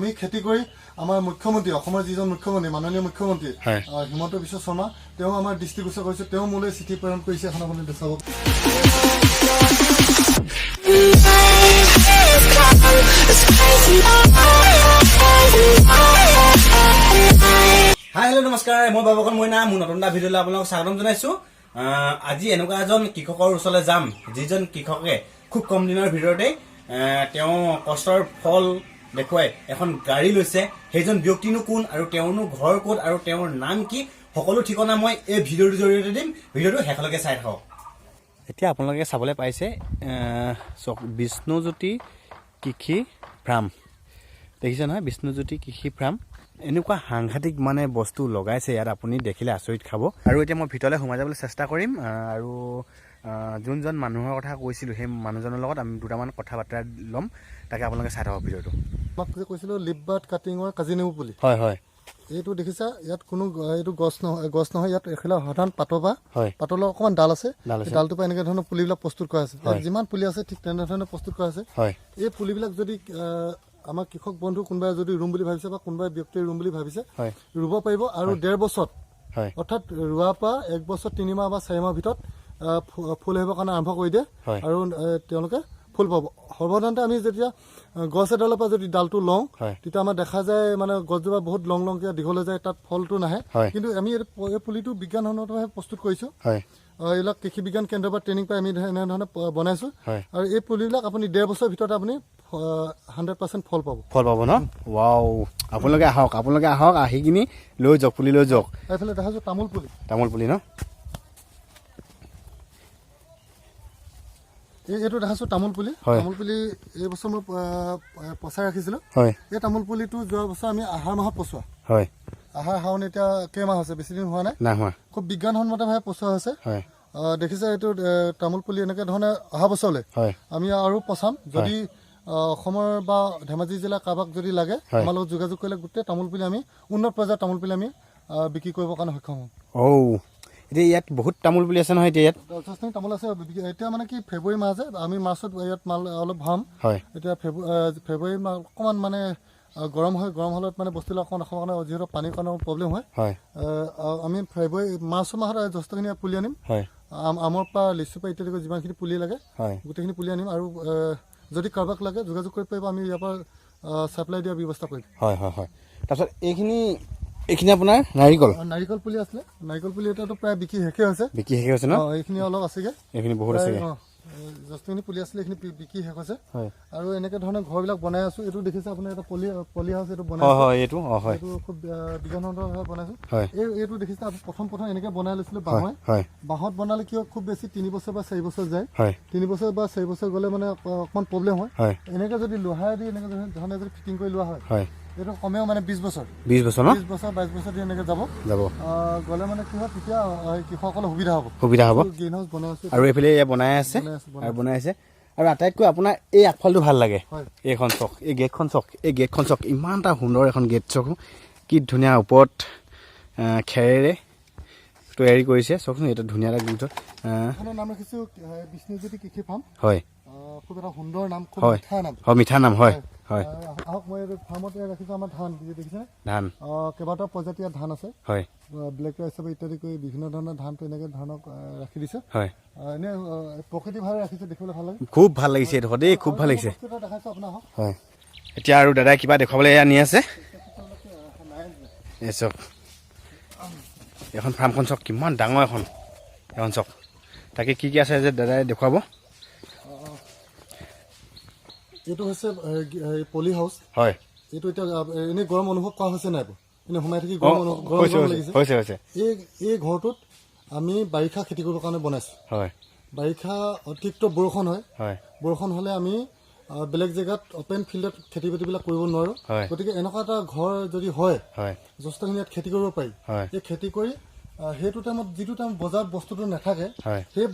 আমি খেতি কৰি আমাৰ মুখ্যমন্ত্ৰী, অসমৰ যিজন মুখ্যমন্ত্ৰী, মাননীয় মুখ্যমন্ত্ৰী হয়। হিমন্ত বিশ্ব শৰ্মা, তেওঁ আমাৰ দৃষ্টিগোচৰ কৰিছে। তেওঁ মোলৈ চিঠি প্ৰেৰণ কৰিছে, এখন আপুনি চাব। হাই, হেল্ল', নমস্কাৰ। মই বাবকন মইনা, মোৰ নতুন এটা ভিডিঅ'লৈ আপোনালোকক স্বাগতম জনাইছোঁ। আজি এনেকুৱা এজন কৃষকৰ ওচৰলৈ যাম, যিজন কৃষকে খুব কম দিনৰ ভিতৰতেই তেওঁ কষ্টৰ ফল দেখুৱাই এখন গাড়ী লৈছে। সেইজন ব্যক্তিনো কোন আৰু তেওঁৰনো ঘৰ ক'ত আৰু তেওঁৰ নাম কি, সকলো ঠিকনা মই এই ভিডিঅ'টোৰ জৰিয়তে দিম। ভিডিঅ'টো শেষলৈকে চাই থাকক। এতিয়া আপোনালোকে চাবলৈ পাইছে, চাওক, বিষ্ণুজ্যোতি কৃষি ফাৰ্ম দেখিছে নহয়? বিষ্ণুজ্যোতি কৃষি ফাৰ্ম। এনেকুৱা সাংঘাতিক মানে বস্তু লগাইছে ইয়াত, আপুনি দেখিলে আচৰিত খাব। আৰু এতিয়া মই ভিতৰলৈ সোমাই যাবলৈ চেষ্টা কৰিম আৰু যোনজন মানুহৰ কথা কৈছিলোঁ, সেই মানুহজনৰ লগত আমি দুটামান কথা বাতৰা ল'ম। তাকে আপোনালোকে চাই থাকক ভিডিঅ'টো। আমাক যে কৈছিলোঁ লিপবাট কাটিঙৰ কাজি নেমু পুলি, হয় হয় এইটো দেখিছা। ইয়াত কোনো এইটো গছ নহয়, গছ নহয়। ইয়াত এইফালে সাধাৰণ পাতৰ পৰা, পাতৰ লগত অকণমান ডাল আছে। ডাল আছে। এই ডালটোৰ পৰা এনেকৈ ধৰণৰ পুলিবিলাক প্ৰস্তুত কৰা আছে। ইয়াত যিমান পুলি আছে, ঠিক তেনেধৰণে প্ৰস্তুত কৰা আছে। এই পুলিবিলাক যদি আমাৰ কৃষক বন্ধু কোনোবাই যদি ৰুম বুলি ভাবিছে বা কোনোবাই ব্যক্তিয়ে ৰুম বুলি ভাবিছে, ৰুব পাৰিব। আৰু 1.5 বছৰত, অৰ্থাৎ ৰোৱাৰ পৰা 1 বছৰ 3 মাহ বা 4 মাহৰ ভিতৰত ফুল আহিবৰ কাৰণে আৰম্ভ কৰি দিয়ে আৰু তেওঁলোকে ফুল পাব। সৰ্বসাধাৰণতে আমি যেতিয়া গছ এডালৰ পৰা যদি ডালটো লওঁ, তেতিয়া আমাৰ দেখা যায় মানে গছজোপা বহুত লং লংকৈ দীঘল হৈ যায়, তাত ফলটো নাহে। কিন্তু আমি এই পুলিটো বিজ্ঞানসন্মতভাৱে প্ৰস্তুত কৰিছোঁ। এইবিলাক কৃষি বিজ্ঞান কেন্দ্ৰৰ পৰা ট্ৰেইনিং পাই আমি এনেধৰণে বনাইছোঁ। আৰু এই পুলিবিলাক আপুনি 1.5 বছৰৰ ভিতৰত আপুনি 100% ফল পাব। ফল পাব ন? ৱাও! আপোনালোকে আহক, আপোনালোকে আহক, আহি কিনি লৈ যাওক, পুলি লৈ যাওক। এইফালে দেখাইছোঁ তামোল পুলি। তামোল পুলি ন? এইটো দেখাইছোঁ তামোল পুলি। তামোল পুলি এই বছৰ মই পচাই ৰাখিছিলোঁ। এই তামোল পুলিটো যোৱা বছৰ আমি আহাৰ মাহত পচোৱা। আহাৰ, শাওণ, এতিয়া কেইমাহ হৈছে? বেছি দিন হোৱা নাই। নাই হোৱা। খুব বিজ্ঞানসন্মতভাৱে পচোৱা হৈছে। দেখিছে, এইটো তামোল পুলি এনেকৈ ধৰণে অহা বছৰলৈ আমি আৰু পচাম। যদি অসমৰ বা ধেমাজি জিলাৰ কাৰোবাক যদি লাগে, আমাৰ লগত যোগাযোগ কৰিলে গোটেই তামোল পুলি আমি, উন্নত পৰ্যায়ৰ তামোল পুলি আমি বিক্ৰী কৰিবৰ কাৰণে সক্ষম হ'ম। অ' এতিয়া ইয়াত বহুত তামোল পুলি আছে নহয় এতিয়া ইয়াত? যথেষ্টখিনি তামোল আছে। এতিয়া মানে কি, ফেব্ৰুৱাৰী মাহ যে, আমি মাৰ্চত ইয়াত মাল অলপ ভৰাম। এতিয়া ফেব্ৰুৱাৰী মাহ অকণমান মানে গৰম হয়। গৰম হ'লত মানে বস্তুবিলাক অকণমান অসমৰ কাৰণে যিহেতু পানীৰ কাৰণে প্ৰব্লেম হয়। আমি ফেব্ৰুৱাৰী, মাৰ্চ মাহত যথেষ্টখিনি পুলি আনিম। আমৰ পৰা, লিচুৰ পৰা ইত্যাদি কৰি যিমানখিনি পুলি লাগে, গোটেইখিনি পুলি আনিম। আৰু যদি কাৰোবাক লাগে, যোগাযোগ কৰিব পাৰিব। আমি ইয়াৰ পৰা ছাপ্লাই দিয়াৰ ব্যৱস্থা কৰিম। হয় হয় হয় তাৰপিছত এইখিনি আপোনাৰ নাৰিকল? নাৰিকল পুলি আছিলে। নাৰিকল পুলি এটাতো প্ৰায় বিক্ৰী শেষেই হৈছে। বিক্ৰী শেষ হৈছে ন? অঁ, এইখিনি অলপ আছেগৈ। এইখিনি বহুত প্ৰায়, আছেগৈ। অঁ, যথেষ্টখিনি পুলি আছিলে, এইখিনি বিক্ৰী শেষ হৈছে। আৰু এনেকৈ ধৰণে ঘৰবিলাক বনাই আছো। এইটো দেখিছে আপুনি, এটা পলি পলি হাউচ, এইটো বনাই আছো। হয়, এইটো অঁ হয়। এইটো খুব বিজ্ঞানসন্মতভাৱে বনাইছো। এইটো দেখিছে আপুনি, প্ৰথম প্ৰথম এনেকৈ বনাই লৈছিলো বাঁহৰে। বাঁহত বনালে কি হয়, খুব বেছি 3 বছৰ বা 4 বছৰ যায়। 3 বছৰ বা 4 বছৰ গ'লে মানে অকণমান প্ৰব্লেম হয়। এনেকৈ যদি লোহাৰে দি এনেকৈ ধৰণে যদি ফিটিং কৰি লোৱা হয়, এইটো কমেও মানে 20 বছৰ। 20 বছৰ ন? 20 বছৰ, 22 বছৰ দি এনেকৈ যাব। যাব। গ'লে মানে কি হয়, তেতিয়া কৃষকসকলৰ সুবিধা হ'ব। সুবিধা হ'ব। গ্ৰীণ হাউচ বনাই আছো। আৰু এইফালে এয়া বনাই আছে। বনাই আছো, বনাই আৰু বনাই আছে। আৰু আটাইতকৈ আপোনাৰ এই আগফালটো ভাল লাগে। এইখন চাওক, এই গেটখন চাওক, এই গেটখন চাওক, ইমান এটা সুন্দৰ এখন গেট চাওক। কি ধুনীয়া, ওপৰত খেৰেৰে তৈয়াৰী কৰিছে। চাওকচোন, এইটো ধুনীয়া এটা গেট। এখনৰ নাম ৰাখিছো বিষ্ণুজ্যোতি কৃষি ফাৰ্ম। খুব এটা সুন্দৰ নাম, খুব মিঠা নাম। হয়, মিঠা নাম, হয় হয় আহক, মই এইটো ফাৰ্মত ৰাখিছোঁ আমাৰ ধান দেখিছেনে? ধান। কেইবাটাও প্ৰজাতিৰ ধান আছে। ব্লেক ৰাইচ ইত্যাদি কৰি বিভিন্ন ধৰণৰ ধানটো এনেকৈ ধৰণক ৰাখি দিছে। এনে প্ৰকৃতিভাৱে ৰাখিছে, দেখিবলৈ ভাল লাগে। খুব ভাল লাগিছে এইডোখৰ দেই, খুব ভাল লাগিছে। বস্তু এটা দেখাইছোঁ আপোনাক, আহক। হয়, এতিয়া আৰু দাদাই কিবা দেখুৱাবলৈ এয়া নি আছে। এই চাওক, এখন ফাৰ্মখন চাওক, কিমান ডাঙৰ এখন। এখন চাওক, তাকে কি কি আছে যে দাদাই দেখুৱাব। এইটো হৈছে পলি হাউচ। এইটো এতিয়া এনেই গৰম অনুভৱ কৰা হৈছে নাই বাৰু? এনেই সোমাই থাকি গৰম গৰম হৈছে। গৰম হৈছে। লাগিছে। হৈছে হৈছে। এই ঘৰটোত আমি বাৰিষা খেতি কৰিবৰ কাৰণে বনাইছোঁ। বাৰিষা অতিৰিক্ত বৰষুণ হয়। বৰষুণ হ'লে আমি বেলেগ জেগাত অপেন ফিল্ডত খেতি বাতিবিলাক কৰিব নোৱাৰোঁ। গতিকে এনেকুৱা এটা ঘৰ যদি হয়, যথেষ্টখিনি ইয়াত খেতি কৰিব পাৰি। এই খেতি কৰি সেইটো টাইমত, যিটো টাইমত বজাৰত বস্তুটো নাথাকে, সেই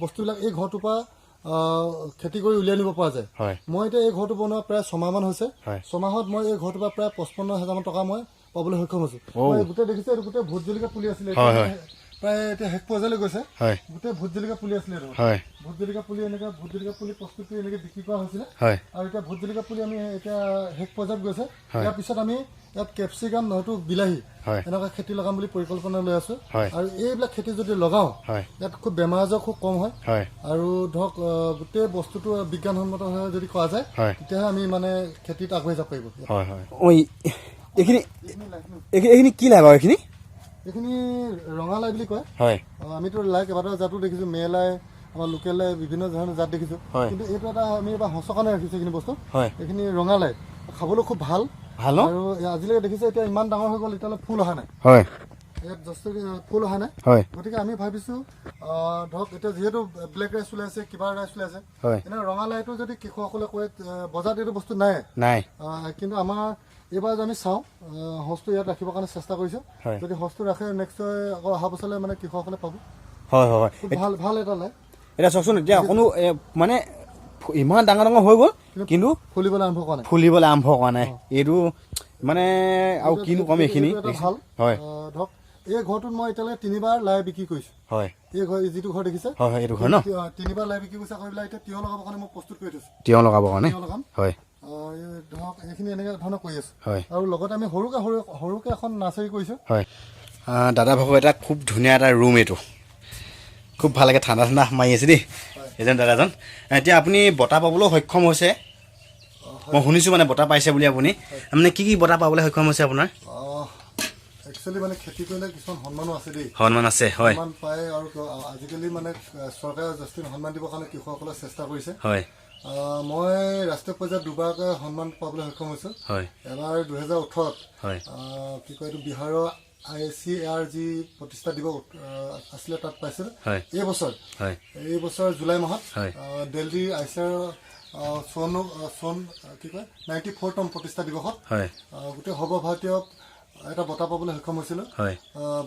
বস্তুবিলাক এই ঘৰটোৰ পৰা খেতি কৰি উলিয়াই নিব পৰা যায়। মই এতিয়া এই ঘৰটো বনোৱা প্ৰায় 6 মাহমান হৈছে। 6 মাহত মই এই ঘৰটোৰ পৰা প্ৰায় 55 হাজাৰমান টকা মই পাবলৈ সক্ষম হৈছোঁ। মই গোটেই দেখিছে, এইটো গোটেই ভোট জলকীয়া পুলি আছিলে। হয়, হয়। প্ৰায় এতিয়া শেষ পৰ্যায়লৈ গৈছে। হয়। গোটেই ভোট জলকীয়া পুলি আছিলে এইটো। হয়। ভোট জলকীয়া পুলি, এনেকৈ ভোট জলকীয়া পুলি প্ৰস্তুত কৰি এনেকৈ বিক্ৰী কৰা হৈছিলে। হয়। আৰু এতিয়া ভোট জলকীয়া পুলি আমি এতিয়া শেষ পৰ্যায়ত গৈছে। হয়। ইয়াৰ পিছত আমি ইয়াত কেপচিকাম নহয়তো বিলাহী হয়। এনেকুৱা খেতি লগাম বুলি পৰিকল্পনা লৈ আছো। হয়। আৰু এইবিলাক খেতি যদি লগাওঁ, হয়। ইয়াত খুব বেমাৰ আজাৰ খুব কম হয়। হয়। আৰু ধৰক গোটেই বস্তুটো বিজ্ঞানসন্মতভাৱে যদি কৰা যায়, হয়। তেতিয়াহে আমি মানে খেতিত আগবাঢ়ি যাব পাৰিব। হয় হয়। ঐ, এইখিনি এইখিনি কি লাই বাৰু এইখিনি? এইখিনি ৰঙালাই বুলি কয়। হয়। আমিতো লাই কেইবাটাও জাতো দেখিছোঁ, মেলাই, আমাৰ লোকেল লাই, বিভিন্ন ধৰণৰ জাত দেখিছোঁ। হয়। কিন্তু এইটো এটা আমি এবাৰ সঁচৰ কাৰণে ৰাখিছোঁ এইখিনি বস্তু। হয়। এইখিনি ৰঙালাই খাবলৈ খুব ভাল। ভাল ন? আৰু আজিলৈকে দেখিছে এতিয়া ইমান ডাঙৰ হৈ গ'ল, এতিয়ালৈ ফুল অহা নাই। হয়। ইয়াত যথেষ্ট ফুল অহা নাই। হয়। গতিকে আমি ভাবিছোঁ, ধৰক এতিয়া যিহেতু ব্লেক ৰাইচ ওলাইছে, কিবা ৰাইচ ওলাইছে, হয়। এনে ৰঙালাইটো যদি কৃষকসকলে কয়, বজাৰত এইটো বস্তু নাই। নাই। কিন্তু আমাৰ এইবাৰ আমি চাওঁ, সঁচটো ইয়াত ৰাখিবৰ কাৰণে চেষ্টা কৰিছোঁ। হয়। যদি সঁচটো ৰাখে, নেক্সট আকৌ অহা বছৰলৈ মানে কৃষকসকলে পাব। হয় হয় হয়। খুব ভাল ভাল এটা লাই। এতিয়া চাওকচোন, এতিয়া অকণো মানে ইমান ডাঙৰ ডাঙৰ হৈ গ'ল, কিন্তু ফুলিবলৈ আৰম্ভ কৰা নাই। ফুলিবলৈ আৰম্ভ কৰা নাই। এইটো মানে আৰু কিনো ক'ম এইখিনি। এইটো এটা ভাল। হয়। ধৰক এই ঘৰটোত মই এতিয়ালৈকে তিনিবাৰ লাই বিক্ৰী কৰিছোঁ। হয়। এই ঘৰ, যিটো ঘৰ দেখিছে? হয় হয়, এইটো ঘৰ ন? তিনিবাৰ লাই বিক্ৰী কৰিছে। আকৌ এইবিলাক এতিয়া তিয়ঁহ লগাবৰ কাৰণে মই প্ৰস্তুত কৰি থৈছোঁ। তিয়ঁহ লগাবৰ কাৰণে? তিয়ঁহ লগাম। হয়। এই ধৰক এইখিনি এনেকৈ ধৰণৰ কৰি আছোঁ। হয়। আৰু লগতে আমি সৰুকে সৰু সৰুকে এখন নাৰ্চাৰী কৰিছোঁ। হয়। দাদা ভাগৰ এটা খুব ধুনীয়া এটা ৰুম এইটো, খুব ভাল লাগে, ঠাণ্ডা ঠাণ্ডা মাৰি আছে দেই এজন দাদাজন। এতিয়া আপুনি বঁটা পাবলৈও সক্ষম হৈছে, মই শুনিছোঁ মানে বঁটা পাইছে বুলি। আপুনি মানে কি কি বঁটা পাবলৈ সক্ষম হৈছে আপোনাৰ? একচুৱেলি মানে খেতি কৰিলে কিছুমান সন্মানো আছে দেই। সন্মান আছে, হয়। সন্মান পায়। আৰু আজিকালি মানে চৰকাৰে যথেষ্ট সন্মান দিবৰ কাৰণে কৃষকসকলে চেষ্টা কৰিছে। হয়। মই ৰাষ্ট্ৰীয় পৰ্যায়ত দুবাৰকৈ সন্মান পাবলৈ সক্ষম হৈছোঁ। হয়। এবাৰ 2018ত, হয়। কি কয় এইটো, বিহাৰৰ ICAR যি প্ৰতিষ্ঠা দিৱস আছিলে তাত পাইছিলোঁ। হয়। এই বছৰ, হয়। এই বছৰ জুলাই মাহত হয়। দিল্লীৰ ICAR চৌৱন্ন চৌৱন্ন কি কয় 94তম প্ৰতিষ্ঠা দিৱসত হয়। গোটেই সৰ্বভাৰতীয় এটা বঁটা পাবলৈ সক্ষম হৈছিলোঁ। হয়।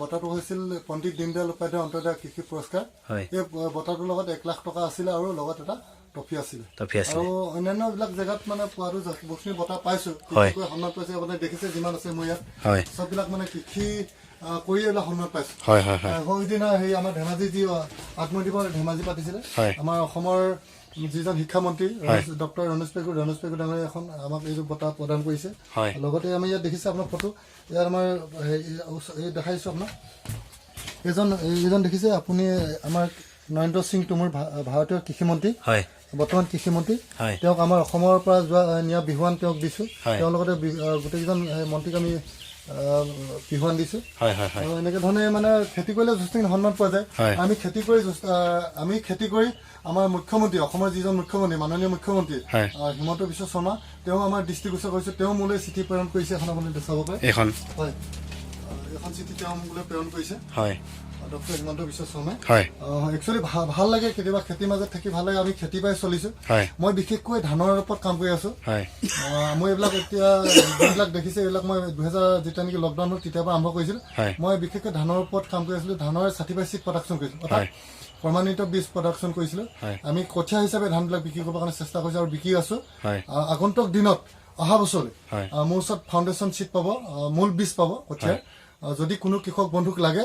বঁটাটো হৈছিল পণ্ডিত দীনদয়াল উপাধ্যায় অন্তৰ্দয় কৃষি পুৰস্কাৰ। হয়। এই বঁটাটোৰ লগত 1 লাখ টকা আছিলে আৰু লগত এটা ট্ৰফি আছিলে। ট্ৰফি আছিলে। আৰু অন্যান্যবিলাক জেগাত মানে পোৱাটো বহুতখিনি বঁটা পাইছোঁ। হয়। কৃষি কৰি সন্মান পাইছে, আপুনি দেখিছে যিমান আছে মোৰ ইয়াত, হয়। চববিলাক মানে কৃষি কৰি এইবিলাক সন্মান পাইছোঁ। হয় হয় হয়। সেইদিনা সেই আমাৰ ধেমাজি যি আত্মদিৱস ধেমাজি পাতিছিলে, হয়। আমাৰ অসমৰ যিজন শিক্ষামন্ত্ৰী হয়। ডক্টৰ ৰণোজ পেগু, ৰণোজ পেগু ডাঙৰীয়া এখন আমাক এই বঁটা প্ৰদান কৰিছে। হয়। লগতে আমি ইয়াত দেখিছে আপোনাৰ ফটো, ইয়াত আমাৰ এই দেখাইছোঁ আপোনাক, এইজন এইজন দেখিছে আপুনি, আমাৰ নৰেন্দ্ৰ সিং তোমৰ, ভাৰতীয় কৃষিমন্ত্ৰী, হয়। বৰ্তমান কৃষিমন্ত্ৰী। হয়। তেওঁক আমাৰ অসমৰ পৰা যোৱা নিয়া বিহুৱান তেওঁক দিছোঁ। হয়। তেওঁৰ লগতে গোটেইকেইজন মন্ত্ৰীক আমি বিহুৱান দিছোঁ। হয় হয় হয়। আৰু এনেকে ধৰণে মানে খেতি কৰিলে যথেষ্টখিনি সন্মান পোৱা যায়। হয়। আমি খেতি কৰি আমাৰ মুখ্যমন্ত্ৰী, অসমৰ যিজন মুখ্যমন্ত্ৰী, মাননীয় মুখ্যমন্ত্ৰী হয়। হিমন্ত বিশ্ব শৰ্মা, তেওঁ আমাৰ দৃষ্টিগোচৰ কৰিছে। তেওঁ মোলৈ চিঠি প্ৰেৰণ কৰিছে, এখন আপুনি চাব পাৰে। এইখন? হয়, এইখন চিঠি তেওঁ মোলৈ প্ৰেৰণ কৰিছে, হয়। ডক্টৰ হিমন্ত বিশ্ব শৰ্মাই। হয়। একচুৱেলি ভাল লাগে, কেতিয়াবা খেতিৰ মাজত থাকি ভাল লাগে। আমি খেতি পাই চলিছোঁ। হয়। মই বিশেষকৈ ধানৰ ওপৰত কাম কৰি আছোঁ। হয়। মই এইবিলাক এতিয়া যোনবিলাক দেখিছে, এইবিলাক মই 2000 যেতিয়া নেকি লকডাউন হ'ল তেতিয়াৰ পৰা আৰম্ভ কৰিছিলোঁ। হয়। মই বিশেষকৈ ধানৰ ওপৰত কাম কৰি আছিলোঁ। ধানৰ চাৰ্টিফাইড চিড প্ৰডাকশ্যন কৰিছিলোঁ, অৰ্থাৎ হয়। প্ৰমাণিত বীজ প্ৰডাকশ্যন কৰিছিলোঁ। হয়। আমি কঠীয়া হিচাপে ধানবিলাক বিক্ৰী কৰিবৰ কাৰণে চেষ্টা কৰিছোঁ আৰু বিকি আছোঁ। হয়। আগন্তুক দিনত অহা বছৰলৈ হয়। মোৰ ওচৰত ফাউণ্ডেশ্যন চিড পাব, মূল বীজ পাব কঠীয়াৰ। যদি কোনো কৃষক বন্ধুক লাগে,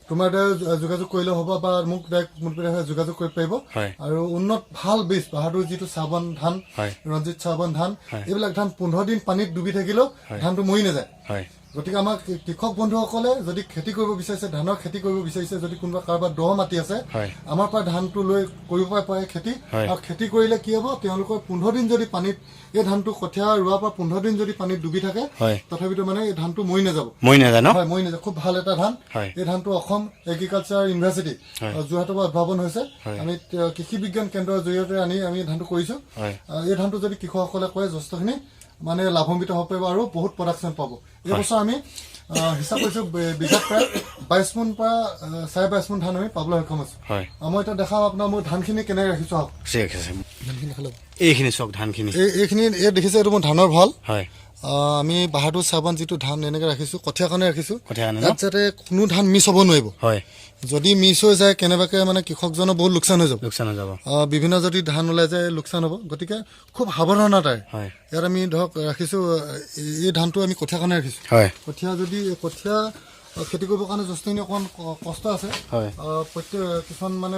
তোমাৰ দ্বাৰা যোগাযোগ কৰিলেও হ'ব বা মোক ডাইৰেক্ট পোনপটীয়াভাৱে যোগাযোগ কৰিব পাৰিব। হয়। আৰু উন্নত ভাল বীজ, বাহাদুৰ যিটো চাবন ধান, হয়। ৰঞ্জিত চাবন ধান, হয়। এইবিলাক ধান 15 দিন পানীত ডুবি থাকিলেও হয়। ধানটো মৰি নাযায়। হয়। গতিকে আমাৰ কৃষক বন্ধুসকলে যদি খেতি কৰিব বিচাৰিছে, ধানৰ খেতি কৰিব বিচাৰিছে, যদি কোনোবা কাৰোবাৰ দ মাটি আছে, হয়। আমাৰ পৰা ধানটো লৈ কৰিব পাৰে খেতি। হয়। আৰু খেতি কৰিলে কি হ'ব, তেওঁলোকৰ 15 দিন যদি পানীত এই ধানটো কঠীয়া ৰোৱাৰ পৰা 15 দিন যদি পানীত ডুবি থাকে, হয়। তথাপিতো মানে এই ধানটো মৰি নাযাব। মই নাজানো। হয়, মৰি নাযাব। খুব ভাল এটা ধান। হয়। এই ধানটো অসম এগ্ৰিকালচাৰ ইউনিভাৰ্চিটি হয়। যোৰহাটৰ পৰা উদ্ভাৱন হৈছে। হয়। আমি কৃষি বিজ্ঞান কেন্দ্ৰৰ জৰিয়তে আনি আমি ধানটো কৰিছোঁ। হয়। এই ধানটো যদি কৃষকসকলে কৰে, যথেষ্টখিনি মানে লাভান্বিত হ'ব পাৰিব আৰু বহুত প্ৰডাকশ্যন পাব। এই বছৰ আমি হিচাপ কৰিছোঁ, বিঘাত প্ৰায় 22 মোন পৰা 22.5 মোন ধান আমি পাবলৈ সক্ষম হৈছোঁ। হয়। মই এতিয়া দেখাম আপোনাৰ মোৰ ধানখিনি কেনেকৈ ৰাখিছোঁ, আহক। ঠিক আছে। ধানখিনি খালে এইখিনি চাওক ধানখিনি। এইখিনি এই দেখিছে, এইটো মোৰ ধানৰ ভঁৰাল। হয়। আমি বাহাদুৰ চাবন যিটো ধান এনেকৈ ৰাখিছোঁ, কঠীয়া কাৰণে ৰাখিছোঁ। কঠীয়া কাৰণে ন? ইয়াত যাতে কোনো ধান মিছ হ'ব নোৱাৰিব। হয়। যদি মিছ হৈ যায় কেনেবাকৈ, মানে কৃষকজনৰ বহুত লোকচান হৈ যাব। লোকচান হৈ যাব। বিভিন্ন যদি ধান ওলাই যায় লোকচান হ'ব। গতিকে খুব সাৱধানতাৰে হয়। ইয়াত আমি ধৰক ৰাখিছোঁ। এই ধানটো আমি কঠীয়া কাৰণে ৰাখিছোঁ। হয়। কঠীয়া যদি কঠীয়া খেতি কৰিবৰ কাৰণে যথেষ্টখিনি অকণমান কষ্ট আছে। হয়। প্ৰত্যেক কিছুমান মানে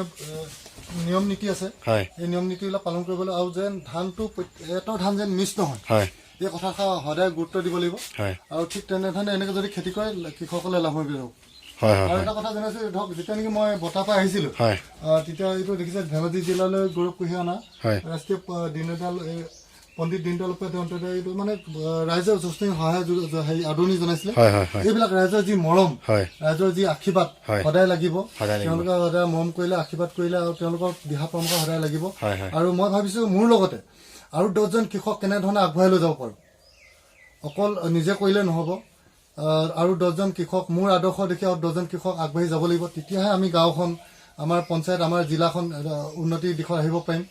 নিয়ম নীতি আছে। হয়। এই নিয়ম নীতিবিলাক পালন কৰিবলৈ আৰু যেন ধানটো এটা ধান যেন মিছ নহয়, হয়, এই কথাষাৰ সদায় গুৰুত্ব দিব লাগিব। হয়। আৰু ঠিক তেনেধৰণে এনেকৈ যদি খেতি কৰে, কৃষকসকলে লাভান্বিত হ'ব। হয় হয় আৰু এটা কথা জনাইছো, ধৰক যেতিয়া নেকি মই বঁটা পাই আহিছিলো, হয়। তেতিয়া এইটো দেখিছে, ধেমাজি জিলালৈ গৌৰৱ কঢ়িয়াই অনা হয়। ৰাষ্ট্ৰীয় দীনদয়াল, এই পণ্ডিত দীনদয়াল উপাধ্যায় অন্ত্যোদয়, এইটো মানে ৰাইজৰ যথেষ্ট সহায় হেৰি আদৰণি জনাইছিলে। হয় হয় হয় এইবিলাক ৰাইজৰ যি মৰম, হয়। ৰাইজৰ যি আশীৰ্বাদ হয়। সদায় লাগিব। সদায় লাগিব। তেওঁলোকে সদায় মৰম কৰিলে, আশীৰ্বাদ কৰিলে আৰু তেওঁলোকৰ দিহা পৰামৰ্শ সদায় লাগিব। হয়, হয়। আৰু মই ভাবিছো মোৰ লগতে আৰু 10জন কৃষক কেনেধৰণে আগবঢ়াই লৈ যাব পাৰোঁ। অকল নিজে কৰিলে নহ'ব, আৰু 10জন কৃষক মোৰ আদৰ্শ দেখি আৰু 10জন কৃষক আগবাঢ়ি যাব লাগিব। তেতিয়াহে আমি গাঁওখন, আমাৰ পঞ্চায়ত, আমাৰ জিলাখন উন্নতিৰ দিশত আহিব পাৰিম।